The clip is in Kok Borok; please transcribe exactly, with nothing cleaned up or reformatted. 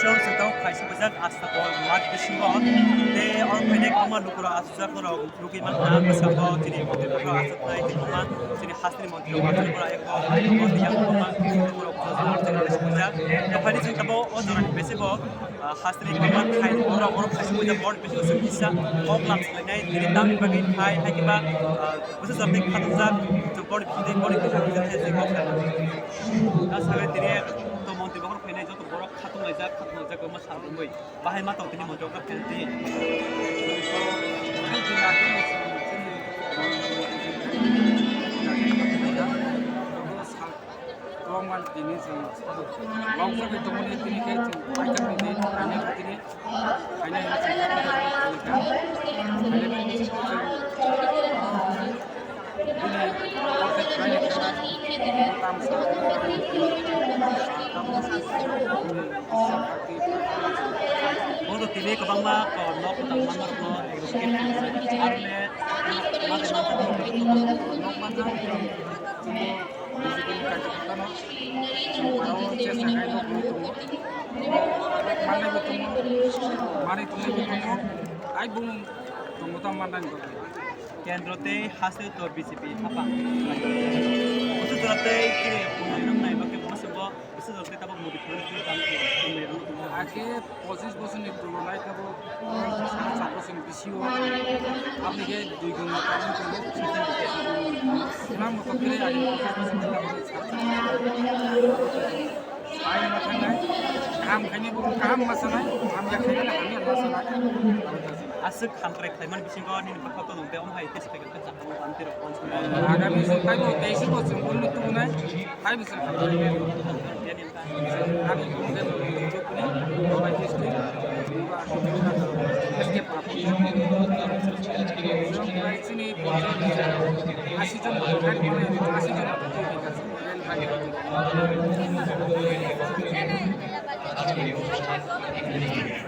Chwng chwngtok khaisa bwjak Astapol mat bisingo tei oro phainai kwbangma lukurok achukjak norok nugwi mankha. Bwskango chini mondirok achuknai tei kwbangma chini hasteni mondirok achuknai eko yang kwbangma lukurok achukjak. Tei phaini chwng tabuk o jorani bisingo, ah, hasteni kwbangma thai borok oro khaisa bwjak borok bisingo chwng kisa kok lam swlainai tini tamni bagwi thai hai kiba, ah, bwsa jorani khatungjak chwng borok bisingtwi borok kisa kisa thai se kok. Ta sabai tini to mondir bokhorok phainai joto borok khatung laijak, khatung laijak, kwbangma sal romwi. Bahai ma tong tini mondir bokhorok phainai tini. Kwbangma tini chwng kok sabai tongmani tini khe chwng paikha tini, tini. Khainai hwnwi chwng kha kha kha kha kha. Khainai hwnwi chwng bini portrait khlaina thangna tamsa. Bodo tini kwbangma nok kwtal manmarokno execute khlainai. Aroni ma tei mansa nok mansa. Physically kaisa khaktano chwng aro chesta khai rw tongo. Mannai bo tongo, manwi tongnai bo tongo, tai bumung tongo tamo mannani bagwi. Kendro tei haste to B J P hapang. Bwswk jora tei chini unnayonrok nai bagwi bwswk bo, bwswk jora tei tabuk modi phuru phuru tang tongnai rw tongo. Age pochis bosorni tulonai khe bo sare char bosorni bisingo, aboni khe dui gun tangwi tongo. Swnam moto khe age pochis bosorni tangwi sare char. Sai ma thangnai, kaham khainai bo kaham ma sanai, hamya khainai hamya ma sanai. Aswk hamkrai khlaimani bisingo nini bwkha tongmung tei omo hai tei swkang khe chakmani tei rok. Agami se taibo teisi bo chwng unnoti wngnai, taibo chwng hamkrai khe. Ani bumung khe Chukuni, Mumbai district, S K Papur. Chini asi jon, asi jon.